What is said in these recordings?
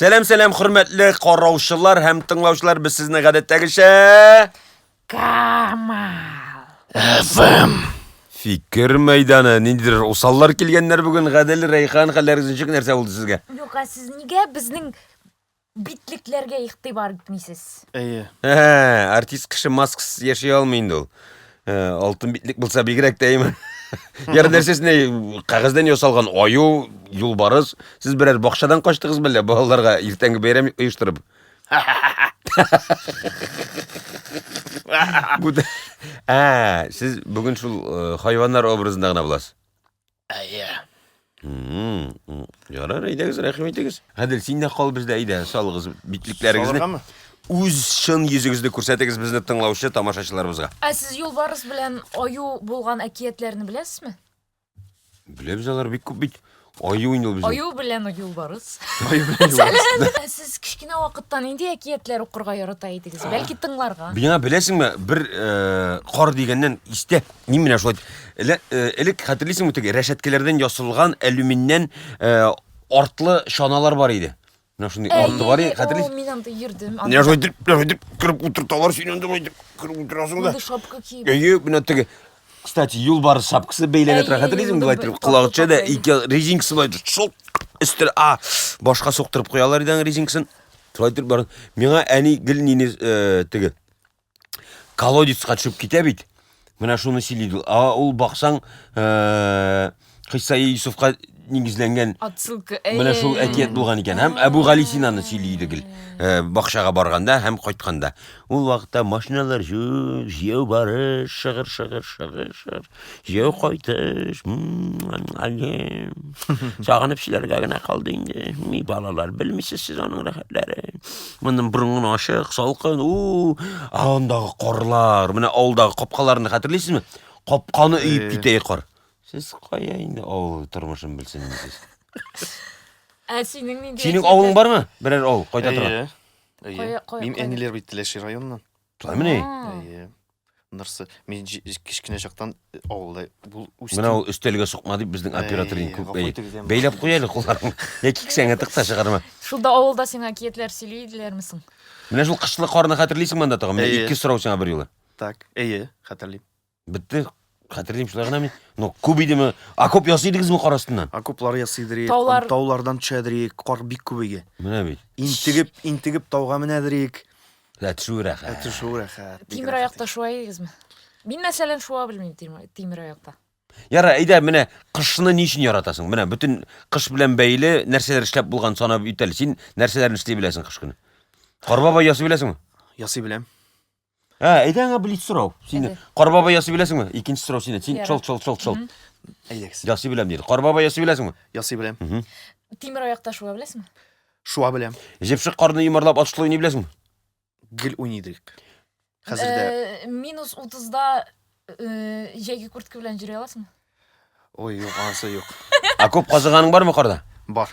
Сәлам, сәлам, хөрмәтле караучылар һәм тыңлаучылар, без сезне гадәттәгечә Камал. FM Фикер мәйданы. Ниндидер усаллар килгәннәр бүген. Гадел, Рәйхан, хәлләрегез ничек, нәрсә булды сезгә? Юк, ә сез нигә безнең битлекләргә игътибар итмисез? Әйе. Ә, артист кеше маскасыз яши алмый инде ул. Ә, алтын битлек булса бигрәк тә әйме. Яр нәрсәсенә кәгазьдән ясалган аю, юлбарыс. Сез берәр бакчадан качтыгыз мәллә балаларга иртәнге бәйрәм оештырып? Бу да- Ә, сез бүген шул э, хайваннар образында гына буласыз. Әйе. М, м, Ярар, әйдәгез, рәхим итегез. Гадел, син дә кал бездә, әйдә, салыгыз битлекләрегезне. Салыргамы? Үз чын йөзегезне күрсәтегез безне тыңлаучы тамашачыларыбызга. Ә сез юлбарыс белән аю булган әкиятләрне беләсезме? Беләбез алар бик күп бит. Аю инде ул безнең. Аю белән юлбарыс. Аю белән юлбарыс. Ә сез кечкенә вакытта нинди әкиятләр укырга ярата идегез? Бәлки тыңларга? Миңа беләсеңме, бер э, кар дигәннән истә. Мин менә шулай эле, э, элек хәтерлисеңме теге рәшәткәләрдән ясалган алюминнән э, артлы чаналар бар иде. Менә шундый арты бар иде, О, хәтерлисең? мин анда йөрдем. Менә шулай итеп, менә шулай итеп кереп утырталар сине анда шулай итеп кереп утырасың да. Андый шапка киеп. Әйе, менә теге Кстати, юлбарыс шапкасы бәйләнә тора. Әйе, Хәтерлисеңме, анда болай бер итеп колагы төшә дә татлы ике резинкасы болай итеп шолт өстәл, а, башка суктырып куялар иде аның резинкасын. Шулай итеп бар. Миңа әни гел нине э, теге колодецка төшеп китә бит. Менә шуны сөйли иде ул. А ул баксаң, э, Хиссаи Юсуфка нигезләнгән Отсылка. Менә шул әкият булган икән. Һәм Әбу Гали Синаны сөйли иде гел. Э, бакчага барганда һәм кайтканда. Ул вакытта машиналар юк, җәяү барыш, шыгыр, шыгыр, шыгыр, шыгыр. Җәяү кайтыш. Әлем. Сагынып сөйләргә генә калды инде. Ми балалар, белмисез сез аның рәхәтләрен. Моннан борын гына ачык, салкын. У, андагы карлар, менә авылдагы капкаларны хәтерлисезме? Капканы өеп китә кар. Сез кая инде авыл тормышын белсен инде сез. Ә синең нинди Синең авылың бармы? Берәр авыл кайта торган. Әйе. Әйе. Кая- кая- Минем кая? әниләр бит Теләче районыннан. Шулаймыни? Әйе. Нарсы мин кечкенә чактан авылда бул үстем. Менә ул өстәлгә сукма дип безнең оператор инде күп. Гафу итегез, әм. Бәйләп куй әле кулларыңны. Яки кесәңә тык та чыгарма. Шунда авылда сиңа әкиятләр сөйли иделәрме соң? Менә шул кышлы карны хәтерлисеңме анда тагын? Менә Әйе. ике сорау сиңа бер юлы. Так, әйе, хәтерлим. Бетте. Хәтерлим шулай гына мин. Ну, күп идеме? Окоп ясый идегезме кар астыннан? Окоплар ясыйдыр, Таулар- таулардан төшәдер, кар бик күп иде. Менә бит. Интегеп, интегеп тауга менәдер. Ә төшү рәхәт. Ә төшү рәхәт. бик Тимер рәхәт. аякта шуа идегезме? Мин мәсәлән шуа белмим тимер, тимер аякта. Яра, әйдә, менә кышны ни өчен яратасың? Менә бөтен кыш белән бәйле нәрсәләр эшләп булган санап үт әле. Син нәрсәләрне эшли беләсең кыш көне? Кар бабай ясый беләсеңме? Ясый беләм. Ә, әйдә аңа блиц сорау. Син Әйдә. Кар бабай ясый беләсеңме? Икенче сорау синнән. Син Ярар. чол чол чол чол. Әйдәгез. Ясый беләм диде. Кар бабай ясый беләсеңме? Ясый беләм. Тимер аякта шуа беләсеңме? Шуа беләм. Җепшек карны йомарлап атышлы уйный беләсеңме? Гел уйныйдык. Хәзер дә. Э, минус 30-да э, җәйге куртка белән йөри аласыңмы? Ой, юк, анысы юк. Окоп казыганың бармы карда? Бар.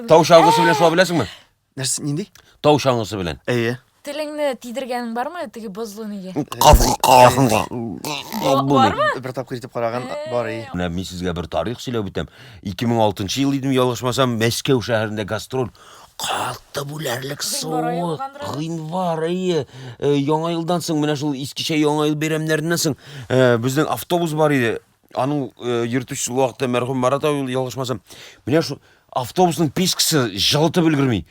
Тау чаңгысы белән шуа беләсеңме? Нәрсә, нинди? Тау чаңгысы белән. Әйе. Телеңне тидергәнең бармы теге бозлы нигә? Бармы? Бер тапкыр итеп караган бар, әйе. Менә мин сезгә бер тарих сөйләп үтәм. 2006 ел идем, ялгышмасам, Мәскәү шәһәрендә гастроль. Катты бүләрлек Гыйнвар ае суык. булгандыр әле. Гыйнвар ае. Э, Яңа елдан соң, менә шул искечә яңа ел бәйрәмнәреннән соң, э, безнең автобус бар иде. Аның э, йөртүчесе ул вакытта мәрхүм Марат абый, ялгышмасам. Менә шул автобусның печкасы җылытып өлгерми.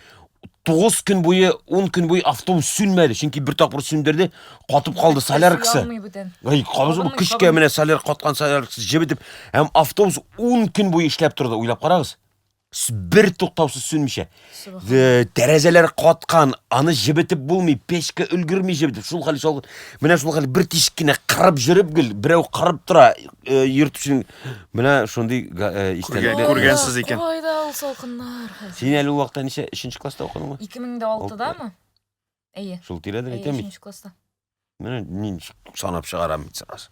9 көн буе, 10 көн буе автобус сүнмәде. Чөнки бер тапкыр сүндерде, катып калды соляркасы. Янмый бүтән. Ай, кабызы бу Кабынмый, көчкә кабынмый. менә соляр каткан соляркасы җебетеп, һәм автобус 10 көн буе эшләп торды, уйлап карагыз. Бер туктаусыз сүнмичә. Сөбханалла. Э, Тәрәзәләр каткан, аны җебетеп булмый, печка өлгерми җебетеп. Шул хәл шул менә шул хәл бер тишек кенә кырып йөреп гел, берәү кырып тора, э, йөртүченең менә шундый э, истәлекләр. Күргәнсез икән. Кайда ул салкыннар хәзер? Син әле ул вакытта ничә, өченче класста укыдыңмы? 2006-дамы? Әйе. Шул тирәдер Әйе, әйтәм бит. өченче класста. Менә мин санап чыгарам бит сразу.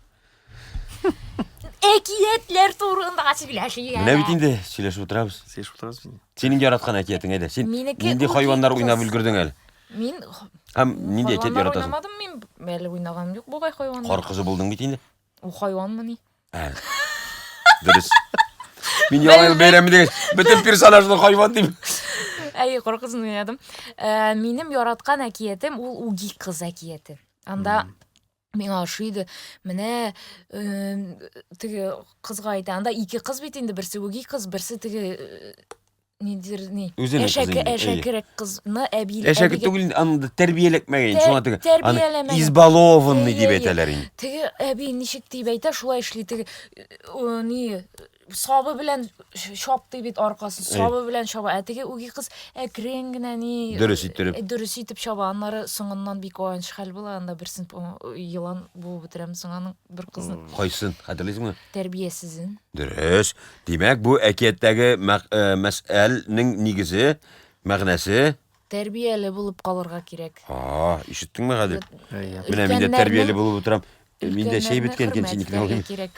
Әкиятләр турында сөйләшик. Менә бит инде сөйләшеп утырабыз. Сөйләшеп утырабыз бит. Синең яраткан әкиятең әйдә. Син Минеке нинди үги хайваннар уйнап кыз. өлгердең әле? Мин Һәм нинди әкият хайваннар яратасың? уйнамадым мин. Әле уйнаганым юк бугай хайваннар. Кар кызы булдың бит инде. Ул хайванмыни? Ә. Дөрес. Мин Яңа ел бәйрәме дигәч, бөтен персонажны хайван дип. Әйе, кар кызын уйнадым. Э, минем яраткан әкиятем ул Үги кыз әкияте. Анда миңа ошый иде. Менә э, теге кызга әйтә, анда ике кыз бит инде, берсе үги кыз, берсе теге э, ниндидер ни. Үзенең кызы Әшәке, инде, әйе. әшәкерәк кызны әби Әшәке әбигә- түгел инде, аны тәрбияләтмәгән, шуңа теге. Аны Тәрбияләмәгән. избалованный дип Әйе, әйе. әйтәләр инде. Теге әби ничек дип әйтә, шулай эшли. Теге э, ни сабы белән чапты бит аркасын, сабы белән чаба. Ә теге үги кыз әкрен генә ни Дөрес иттереп. Э, дөрес итеп чаба. Аннары соңыннан бик аянч хәл була. Анда берсен елан буып бетерәме соң аның бер кызны Кайсын, хәтерлисеңме? тәрбиясезен. Дөрес. Димәк, бу әкияттәге э, мәсьәлнең нигезе, мәгънәсе. Тәрбияле булып калырга кирәк. А, ишеттеңме, Гадел? Әйе. Менә мин дә тәрбияле булып утырам. Э, Мин дә чәй Өлкәннәрне беткән икән, хөрмәт синекне итәргә алыйм. кирәк.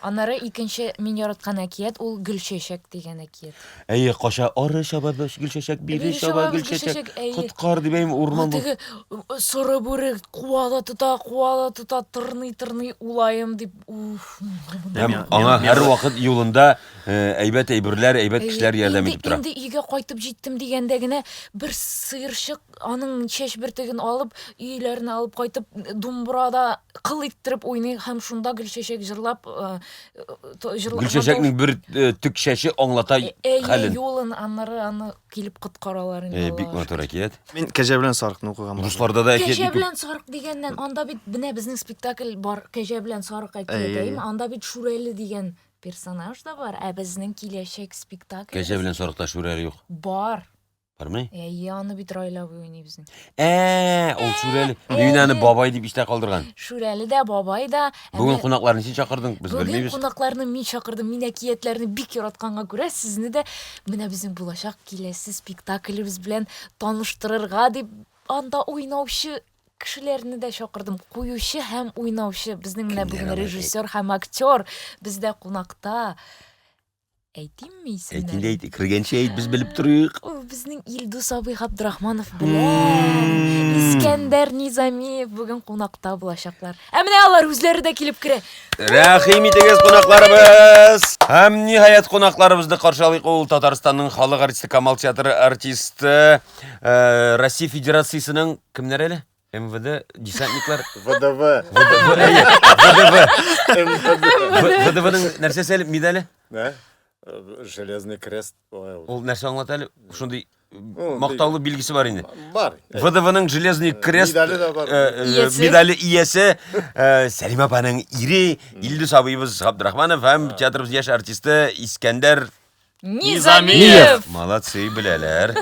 Аннары икенче мин яраткан әкият ул Гөлчәчәк дигән әкият. Әйе, кача ары чаба Гөлчәчәк, бире Бире чаба чаба Гөлчәчәк. Гөлчәчәк, әйе. Коткар дип әйме, урман бу. Теге э, соры бүре куа да тота, куа да тота, тырный-тырный улаем дип. Уф. Һәм Миңа- аңа миңа- һәрвакыт юлында э, әйбәт әйберләр, әйбәт Әйе, кешеләр ярдәм инде, итеп тора. Инде өйгә кайтып җиттем дигәндә генә бер сыерчык аның чәч бөртеген алып, өйләренә алып кайтып, думбрада кыл иттереп уйный һәм шунда Гөлчәчәк җырлап, э, э, җырлаган Гөлчәчәкнең бер э, төк чәче аңлата Әйе, хәлен. юлын, аннары аны килеп коткаралар инде. Э, бик Аллага матур әкият. Мин Кәҗә белән сарыкны укыган бар. Русларда да әкият Кәҗә бик күп. белән сарык дигәннән, анда бит менә безнең спектакль бар, Кәҗә белән сарык әкияте, Әйе, әйе. әйеме? Анда бит Шүрәле дигән персонаж да бар, ә безнең киләчәк спектакль Кәҗә белән сарыкта шүрәле юк. бар. Бармы? Әйе, аны бит Раил абый уйный безнең. Ә, ул шүрәле. Мин аны бабай дип истә калдырган. Шүрәле дә, бабай да. Ә Бүген менә кунакларны син чакырдың, без Бүген белмибез. кунакларны мин чакырдым. Мин әкиятләрне бик яратканга күрә, сезне дә менә безнең булачак киләсе спектаклебез белән таныштырырга дип анда уйнаучы кешеләрне дә чакырдым. Куючы һәм уйнаучы. Безнең менә Кемнәр бүген алар? режиссер һәм актер бездә кунакта. Әйтимме Әйт инде, исемнәрен? әйт, кергәнче әйт, без белеп торыйк. Ул безнең Илдус абый Габдрахманов белән Искәндәр Низамиев бүген кунакта булачаклар. Ә менә алар үзләре дә килеп керә. Рәхим итегез, кунакларыбыз! Һәм ниһаять кунакларыбызны каршы алыйк. Ул Татарстанның халык артисты, Камал театры артисты, э, Россия Федерациясенең кемнәр әле? МВД, десантниклар. ВДВ. ВДВ, әйе, ВДВ. МВД. ВДВның нәрсәсе әле, медале? Да? Железный крест. Ой, Ул нәрсә аңлата әле? Шундый Ну, мактаулы билгесе бар инде. Бар. ВДВның Железный крест Медале дә бар. э, э, Иясе. медале иясе э, Сәлимә апаның ире Илдус абыебыз Габдрахманов һәм театрыбыз яшь артисты Искәндәр Низамиев! Молодцы, беләләр.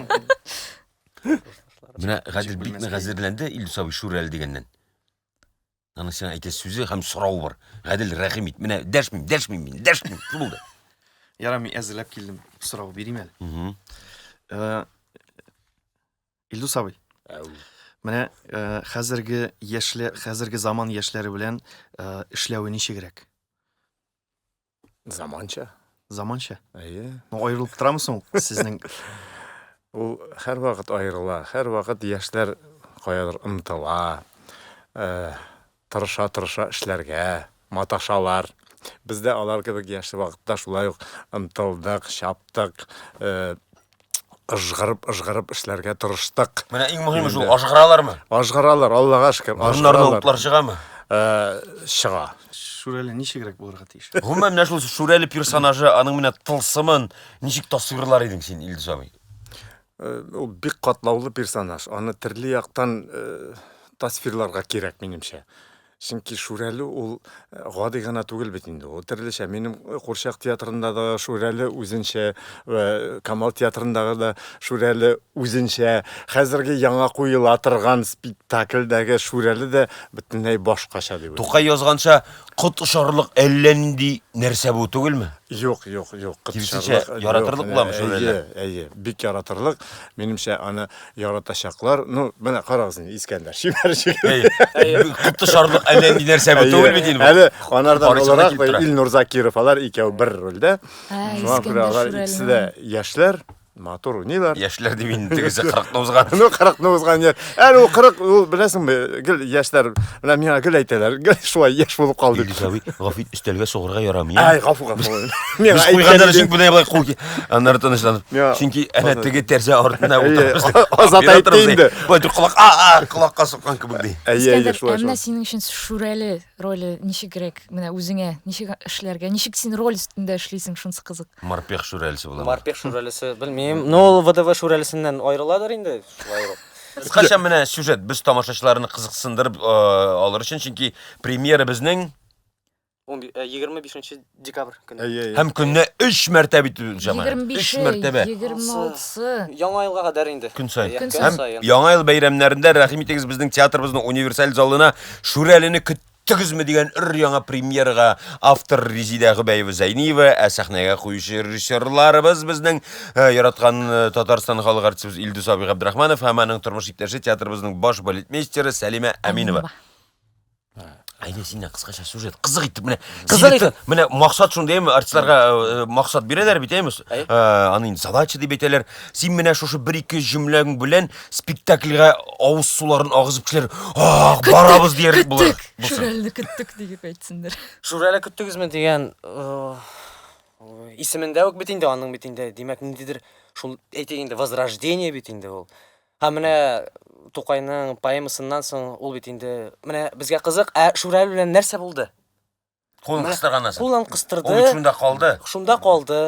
Менә Гадел бик нык әзерләнде Илдус абый Шүрәле дигәннән. Аның сиңа әйтә сүзе һәм сорау бар. Гадел, рәхим ит. Менә дәшмим, дәшмим мин, дәшмим. Шул булды. Ярар, мин әзерләп килдем. Сорау бирим әле. Мгм. Э, Илдус абый, менә э, хәзерге яшьләр, хәзерге заман яшьләре белән э, эшләве ничегрәк? Заманча. Заманча. Әйе. Ну, аерылып торамы соң сезнең? Ул һәрвакыт аерыла, һәрвакыт яшьләр каядыр омтыла, э, тырыша-тырыша эшләргә маташалар. Без дә алар кебек яшь вакытта шулай ук омтылдык, чаптык, э, ыжгырып, ыжгырып эшләргә тырыштык. Менә иң мөһиме шул, ажгыралармы? Ажгыралар, Аллага шөкер, Борыннарына ажгыралар. утлар чыгамы? Э, чыга. Шүрәле ничегрәк булырга тиеш? Гомумән, менә шул Шүрәле персонажы, аның менә тылсымын ничек тасвирлар идең син, Илдус абый? Э, ул бик катлаулы персонаж. Аны төрле яктан э, тасвирларга кирәк, минемчә. Чөнки Шүрәле ул э, гади гына түгел бит инде. Ул төрлечә. Минем Курчак театрында да Шүрәле үзенчә, э, Камал театрындагы да Шүрәле үзенчә. Хәзерге яңа куела торган спектакльдәге Шүрәле дә бөтенләй башкача дип уйлыйм. Тукай язганча, кот очарлык әллә нинди нәрсә бу түгелме? Юк, юк, юк. Киресенчә, Кытшарлык, яратырлык юк, буламы Шүрәле? Әйе, әйе, бик яратырлык. Минемчә, аны яратачаклар. Ну, менә карагыз инде, Искәндәр чибәр җегет. Әйе. Кот очарлык әллә нинди нәрсә бу түгел бит инде. бу. Әле анардан Барысы гына олырак килеп тора. Илнур Закиров, алар икәү бер рольдә. Ә, Шуңа күрә Искәндәр алар Шүрәле. икесе дә яшьләр. Матур уйныйлар. Яшьләр дип инде тегесе 40-ны узган. Ну, 40-ны узган яшь. Әле ул 40, ул беләсеңме, гел яшьләр, менә миңа гел әйтәләр, гел шулай яшь булып кал дип. Илдус абый, гафу ит, өстәлгә сугарга ярамый. Әй, гафу, гафу. Миңа Без куйганнар өчен менә болай кул. Аннары тынычланып. Чөнки әнә теге тәрзә артында утырабыз. Азат әйтте инде. Болай торып колак, а, а, колакка суккан кебек ди. Әйе, әйе, шулай. Ә менә синең өчен Шүрәле роле ничегрәк? Менә үзеңә ничек эшләргә, ничек син роль өстендә эшлисең, шунысы кызык. Морпех шүрәлесе була. Морпех шүрәлесе, белмим. Ну, ул ВДВ шүрәлесеннән аерыладыр инде, шулай ук. Кыскача менә сюжет без тамашачыларны кызыксындырып э, алыр өчен, чөнки премьера безнең 25 э, декабрь көне. Әйе, әйе. Һәм көнне 3 мәртәбә бит җәмәгать. 3 мәртәбә. 26-сы. Яңа елга кадәр инде. Көн саен. Көн саен. Һәм Яңа ел бәйрәмнәрендә рәхим итегез безнең театрыбызның универсаль залына Шүрәлене көт Көттегезме дигән өр-яңа премьерага автор Резидә Гобәева Зәйниева, ә сәхнәгә куючы режиссерларыбыз безнең э, яраткан э, Татарстан халык артистыбыз Илдус абый Габдрахманов һәм аның тормыш иптәше театрыбызның баш балетмейстеры Сәлимә Әминова. Әйдә синнән кыскача сюжет. Кызык итеп менә. Кызык итеп. Менә максат шундый әйме, артистларга э, максат бирәләр бит әйме? Аны инде задача дип әйтәләр. Син менә шушы бер-ике җөмләң белән спектакльгә авыз суларын агызып кешеләр ах барабыз диярлек булыр Көттек, Шүрәлене көттек диеп әйтсеннәр. Шүрәле көттегезме дигән исемендә үк бит инде аның бит инде, димәк, ниндидер шул әйтик инде возрождение бит инде ул. Һәм менә Тукайның поэмасыннан соң ул бит инде менә безгә кызык, ә Шүрәле белән нәрсә булды? Кулын кыстырганнан соң. Кулын кыстырды. Ул бит шунда калды. Шунда калды.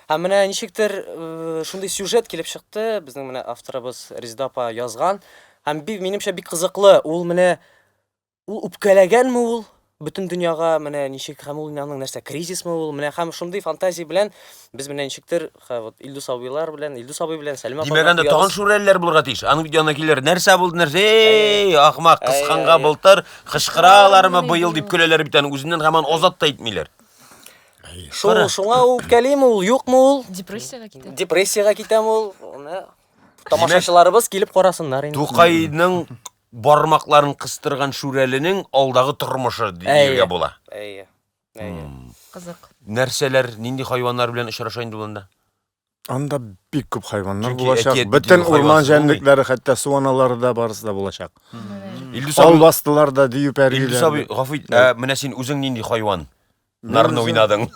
Һәм менә ничектер э, шундый сюжет килеп чыкты. Безнең менә авторыбыз Резеда апа язган. Һәм бик, минемчә, бик кызыклы. Ул менә ул үпкәләгәнме ул бөтен дөньяга менә ничек һәм ул аның нәрсә кризисмы ул менә һәм шундый фантазия белән без менә ничектер вот Илдус абыйлар белән Илдус абый белән Сәлимә апа Димәк, анда тагын шүрәлеләр булырга тиеш. Аның бит янына килер. Нәрсә булды, нәрсә? Эй, ахмак, кысханга былтыр кычкыралармы быел дип көләләр бит аның үзеннән һаман озат та итмиләр. Шул шуңа үпкәлиме ул, юкмы ул? Депрессиягә китә. Депрессиягә китәме ул? Менә тамашачыларыбыз килеп карасыннар инде. Тукайның бармакларын кыстырган шүрәленең алдагы тормышы дияргә була. Әйе. Әйе. Кызык. Нәрсәләр, нинди хайваннар белән очраша инде ул анда? Анда бик күп хайваннар Чөнки булачак. әкият Бөтен бит инде урман хайвансыз булмый. җәнлекләре, хәтта су аналары да барысы да булачак. Илдус абый, Албастылар да, дию пәриләр. Илдус абый, гафу ит, ә, менә син үзең нинди хайван? Нарны үзем- уйнадың.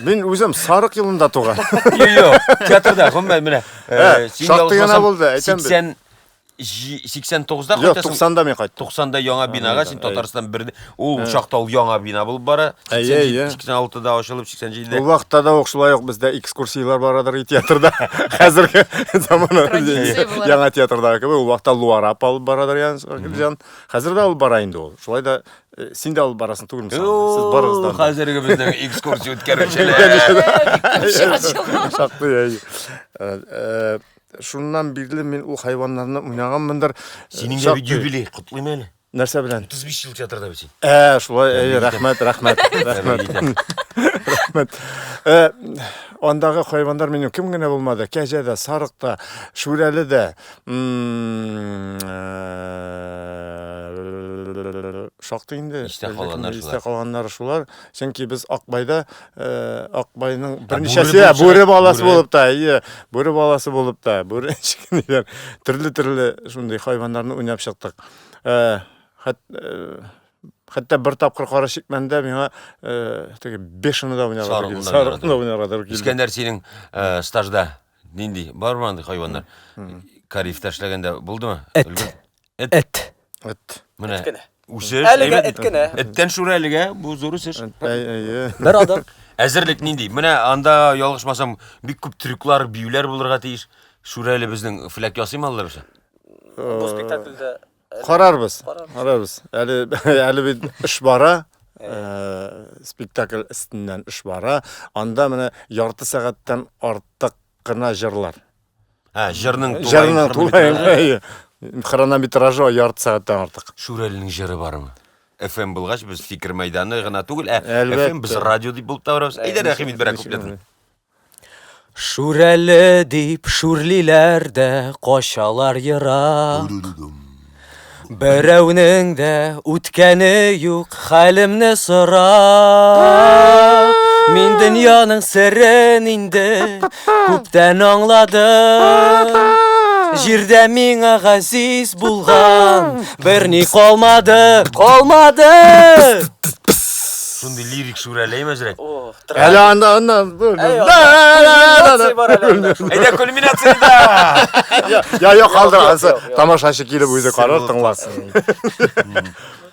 Мин үзем сарык елында туган. Юк, юк, театрда, гомумән, менә. Ә, син шактый гына ялгышмасам, булды, әйтәм бит. 80 89-да Юк, кайтасың. 90-да мин кайттым. 90-да яңа бинага син Татарстан бер ул чакта ул яңа бина булып бара. Әйе, әйе. 86-да ачылып, 87-дә. Ул вакытта да ук шулай ук бездә экскурсияләр барадыр и театрда. Хәзерге замана Традиция буларак. яңа театрдагы кебек ул вакытта Луара апа алып барадыр ягъни Хәзер дә алып бара инде ул. Шулай да э, син дә алып барасың түгелме соң? Сез барыгыз да. Хәзерге безнең экскурсия үткәрүчеләр. Шактый, әйе. Э, э, Шуннан бирле мин ул хайваннарны уйнаганмындыр. Синең дә бит юбилей, котлыйм әле. Нәрсә белән? 35 ел театрда бит син. Ә, шулай, әйе, рәхмәт, рәхмәт, рәхмәт. Рәхмәт. Э, андагы хайваннар минем кем генә булмады. Кәҗә дә, сарык та, шүрәле дә. Шактый инде. Истә калганнар шулар. Истә калганнары шулар. Чөнки без Акбайда, э, Акбайның берничәсе, бүре баласы булып та, әйе, бүре баласы булып та, бүре ниләр, төрле-төрле шундый хайваннарны уйнап чыктык. Э, хәт, э, хәтта бер тапкыр кара чикмәндә миңа теге бешеный да уйнарга туры килде. Сарыкны да уйнарга туры килде. Искәндәр, синең стажда нинди бармы андый хайваннар? Карифта эшләгәндә булдымы? Эт. Эт. Эт. Эт. Менә Эт кенә. үсеш. Әлегә әйбәт. эт кенә. Эттән шүрә әлегә, бу зур үсеш. Әйе. Бер адым. Әзерлек нинди? Менә анда ялгышмасам, бик күп трюклар, биюләр булырга тиеш. Шүрәле безнең фләк ясыймы алла бирсә? Бу спектакльдә Карарбыз. Карарбыз. Әле әле бит эш бара. Э, спектакль өстеннән эш бара. Анда менә ярты сәгатьтән артык кына җырлар. Ә, җырның тулаем Җырның тулаем әйе. Хронометражы ярты сәгатьтән артык. Шүрәленең җыры бармы? FM булгач без фикер мәйданы гына түгел, ә Әлбәттә. FM без радио дип булып та барабыз. Әйдә рәхим ит берәр куплетын. Шүрәле дип шүрлиләр дә качалар ерак. Берәүнең дә үткәне юк, хәлемне сорап. Мин дөньяның серен инде күптән аңладым. Җирдә миңа газиз булган берни калмады, калмады. Шундый лирик шүрәләйме әзрәк? Әле анда анда. Әйдә кульминациядә. Я я калдыр ансы. Тамашачы килеп үзе карар, тыңлар.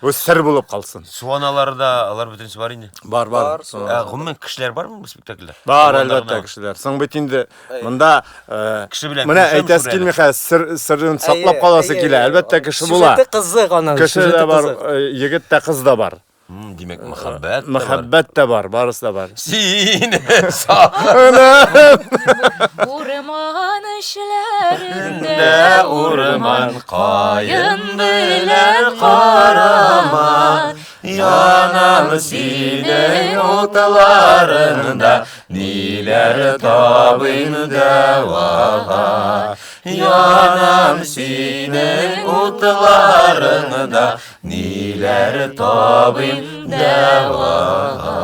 Бу сер булып калсын. Суаналары да, алар бөтенесе бар инде. Бар, бар. Ә, гомумән кешеләр бармы бу спектакльдә? Бар, әлбәттә, кешеләр. Соң бит инде монда кеше белән менә әйтәсе килми хәзер, сер серен саклап каласы килә. Әлбәттә, кеше була. Сюжеты кызык аның. Кеше дә бар, егет тә, кыз да бар. Димәк, мәхәббәт тә бар. Мәхәббәт тә бар, барысы да бар. Сине сагынып. Урман эчләрендә урман каен белән карама Янам синең утларыңда Ниләр табыйм дәвага Янам синең утларыңда Ниләр табыйм дәвага.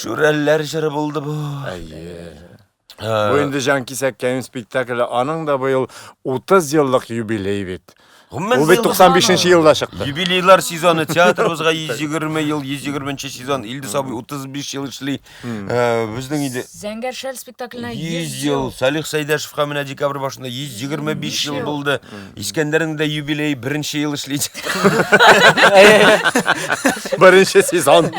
Шүрәлләр җыры булды бу. Әйе. Бу инде Җан кисәккәем спектакле, аның да быел 30 еллык юбилей бит. Гомумән, Ул бит 95 елда чыкты. Юбилейлар сезоны театрыбызга 120 ел, 120 сезон. Илдус абый 35 ел эшли. Безнең инде Зәңгәр шәл спектакленә 100 ел. Салих Сәйдәшевка менә декабрь башында 125 ел булды. Искәндәрнең дә юбилей беренче ел эшли. Беренче сезон.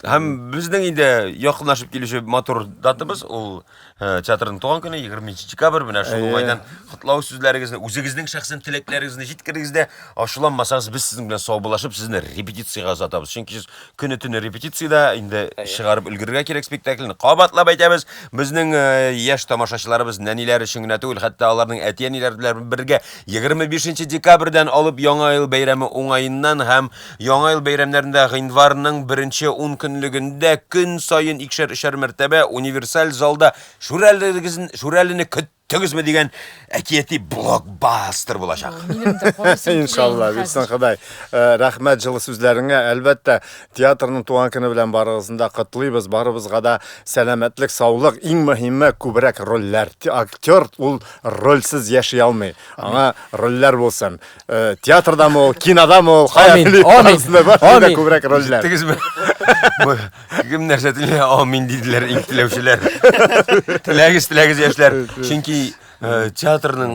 Һәм безнең инде якынлашып килүче матур датабыз ул театрның туган көне 20 декабрь. Менә шул уңайдан котлау сүзләрегезне, үзегезнең шәхсән теләкләрегезне җиткерегез дә, ачуланмасагыз, без сезнең белән саубуллашып, сезне репетициягә озатабыз. Чөнки сез көне-төне репетициядә, инде чыгарып өлгерергә кирәк спектакльне. Кабатлап әйтәбез, безнең яшь тамашачыларыбыз нәниләр өчен генә түгел, хәтта аларның әти-әниләре белән бергә 25 декабрьдән алып Яңа ел бәйрәме уңаеннан һәм Яңа ел бәйрәмнәрендә гыйнварның беренче ун көнлегендә көн саен икешәр-өчәр мәртәбә универсаль залда Шүрәлене көт Төгезме дигән әкияти блокбастер булачак. Минем дә карыйсым килә Иншалла, инде бирсен хәзер. Ходай. Рәхмәт җылы сүзләреңә. Әлбәттә, театрның туган көне белән барыгызны да котлыйбыз. Барыбызга да сәламәтлек, саулык, иң мөһиме күбрәк рольләр. Актер ул рольсез яши алмый. Аңа рольләр булсын. Театрдамы ул, кинодамы ул, кая Амин, телим, амин, барысында бар, да амин. күбрәк рольләр. Ишеттегезме? Бу Кем нәрсә тели, амин диделәр иң теләүчеләр. Теләгез, теләгез яшьләр. Чөнки театрның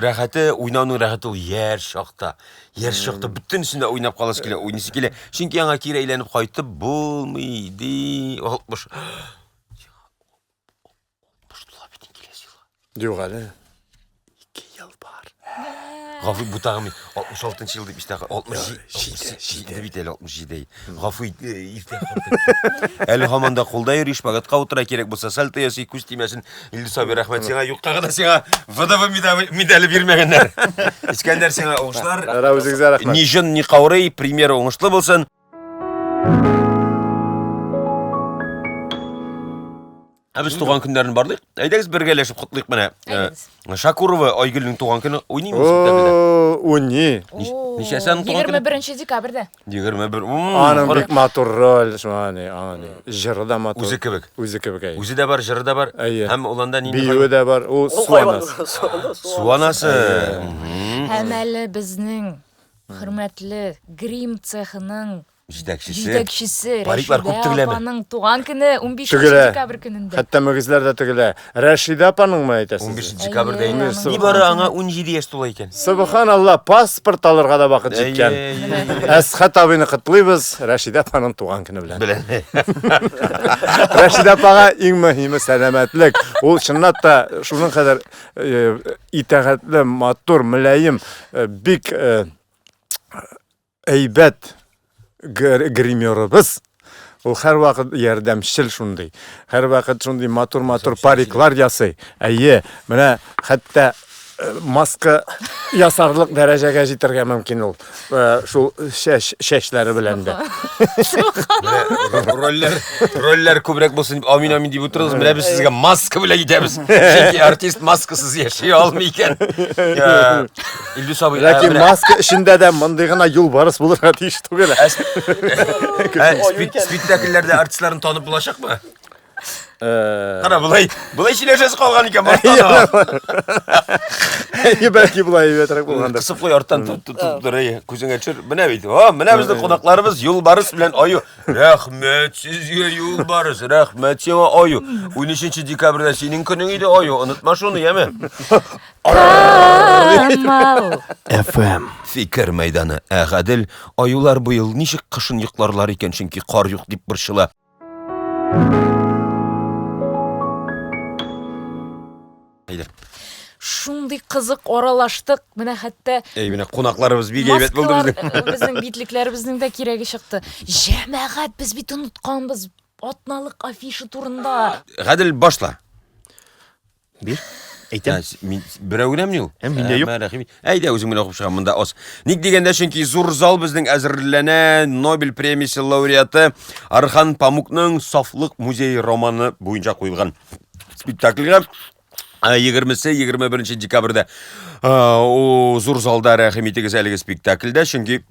рәхәте, уйнауның рәхәте ул яшь чакта. Яшь чакта бөтенесен дә уйнап каласы килә, уйныйсы килә. Чөнки аңа кире әйләнеп кайтып булмый, ди. 60. 60 тула бит киләсе елга. Юк әле. 2 ел бар. Гафу, бу тагын 66 ел дип истә 67 бит әле 67. Гафу ит, иртә картайттым. Әле һаман да кулда йөри, шпагатка утыра, кирәк булса сальто ясый, күз тимәсен. Илдус абый, рәхмәт сиңа, юкка гына сиңа ВДВ медале бирмәгәннәр. Искәндәр, сиңа уңышлар. Үзегезгә рәхмәт. Ни җон, ни каурый, премьера уңышлы булсын. Ә без туган көннәрен барлыйк. Әйдәгез бергәләшеп котлыйк менә. Әйдәгез. Шакурова Айгөлнең туган көне уйныймы спектакльдә? О, уйный. Ничәсе аның туган көне? 21 декабрьдә. 21. Аның бик матур роль, шуңа ни, аңа ни. Җыры да матур. Үзе кебек. Үзе кебек, әйе. Үзе дә бар, җыры да бар. Әйе. Һәм ул анда нинди Биюе дә бар. Ул суанасы. Суанасы. Һәм әле безнең хөрмәтле грим цехының Җитәкчесе. Җитәкчесе Париклар күп Рәшидә тегеләме? апаның туган көне 15 Тегелә. декабрь көнендә. Хәтта мөгезләр дә тегелә. Рәшидә апаныңмы әйтәсез? 15 декабрьдә Әйе, инде. аның Нибары туган аңа 17 яшь тула икән. Субханалла, паспорт алырга да вакыт җиткән. Әйе, Әсхәт абыйны котлыйбыз Рәшидә апаның туган көне белән. Белән. Рәшидә апага иң мөһиме сәламәтлек. Ул чынлап та шуның кадәр итагатьле, матур, мөлаем, бик әйбәт гримерыбыз. Ул һәрвакыт ярдәмчел шундый. Һәрвакыт шундый матур-матур париклар ясый. Әйе, менә хәтта Маска ясарлык дәрәҗәгә җитәргә мөмкин ул. Шул чәч чәчләре белән дә. Рольләр, рольләр күбрәк булсын дип амин амин дип утырыгыз. Менә без сезгә маска белән итәбез. Чөнки артист маскасыз яши алмый икән. Илдус абый, Ләкин маска эчендә дә мондый гына юлбарыс булырга тиеш түгел. Спектакльләрдә артистларны танып булачакмы? Кара, болай, болай сөйләшәсе калган икән баштан. Әйе, бәлки болай әйбәтрәк булгандыр. Кысып куй, арттан тотып тор, әйе, күзеңә төшер. Менә бит, о, менә безнең кунакларыбыз Юлбарыс белән Аю. Рәхмәт сезгә, Юлбарыс, рәхмәт сиңа, Аю. 13 декабрьдә синең көнең иде, Аю, онытма шуны, яме. Камал. FM. Фикер мәйданы. Ә Гадел, аюлар быел ничек кышын йокларлар икән, чөнки кар юк дип борчыла. Әйдә. Шундый кызык аралаштык. Менә хәтта Әй, менә кунакларыбыз бик әйбәт булды маскалар, безнең. безнең битлекләребезнең дә кирәге чыкты. Җәмәгать, без бит онытканбыз атналык афиша турында. Гадел, башла. Бир. Әйтәм. Мин берәү генәмени ул? Ә, миндә юк. Рәхим. Әйдә, үзең белән оқып чыгам, монда аз. Ник дигәндә, чөнки зур зал безнең әзерләнә Нобель премиясе лауреаты Архан Памукның Сафлык музее романы буенча куелган спектакльгә. 20-се 21 декабрьдә о, зур залда рәхим итегез әлеге спектакльдә, чөнки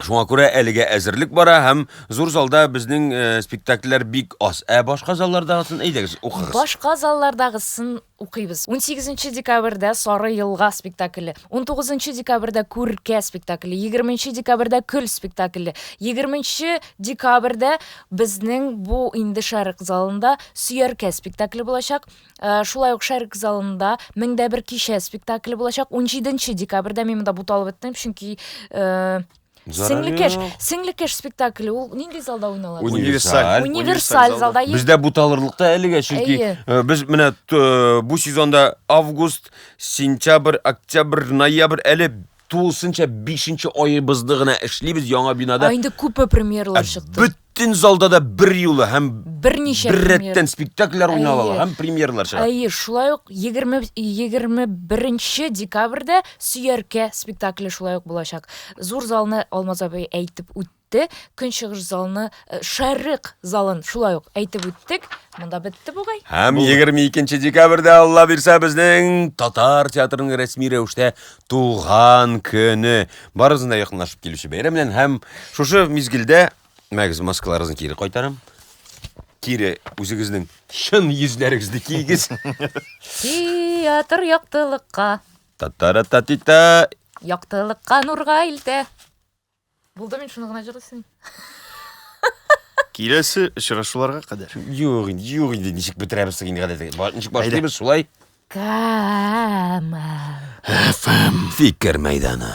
шуңа күрә әлегә әзерлек бара һәм зур залда безнең спектакльләр бик аз. Ә башка заллардагысын әйдәгез, укыгыз. Башка заллардагысын укыйбыз. 18 декабрьдә Сары елга спектакле, 19 декабрьдә Күркә спектакле, 20 декабрьдә Көл спектакле, 20 декабрьдә безнең бу инде Шәрык залында Сөяркә спектакле булачак. Шулай ук Шәрык залында Меңдә бер кичә спектакле булачак. 17 декабрьдә мин монда буталып беттем, чөнки Сеңлекеш, Сеңлекеш спектакле ул нинди залда уйнала? Универсаль. Универсаль залда. Бездә буталырлык та әлегә, чөнки без менә бу сезонда август, сентябрь, октябрь, ноябрь әле тулысынча 5 аебызны гына эшлибез яңа бинада. Ә инде күпме премьералар чыкты. Бөтен залда да бер юлы һәм берничә бер рәттән спектакльләр уйналалар һәм премьералар чыга. Әйе, шулай ук 21 декабрьдә Сөяркә спектакле шулай ук булачак. Зур залны Алмаз абый әйтеп үтте. Көнчыгыш залны, Шәрык залын шулай ук әйтеп үттек. Монда бетте бугай. Һәм 22 декабрьдә, Алла бирсә, безнең татар театрының рәсми рәвештә туган көне. Барысын да якынлашып килүче бәйрәм белән һәм шушы мизгелдә мәгез маскаларыгызны кире кайтарам. Кире үзегезнең чын йөзләрегезне киегез. Театр яктылыкка. Татара-татита. Яктылыкка, нурга илтә. Булды, мин шуны гына җырлыйсың. Киләсе очрашуларга кадәр. Юк инде, юк инде, ничек бетерәбез соң инде гадәттә. Ничек башлыйбыз шулай? Камал. FM. Фикер мәйданы.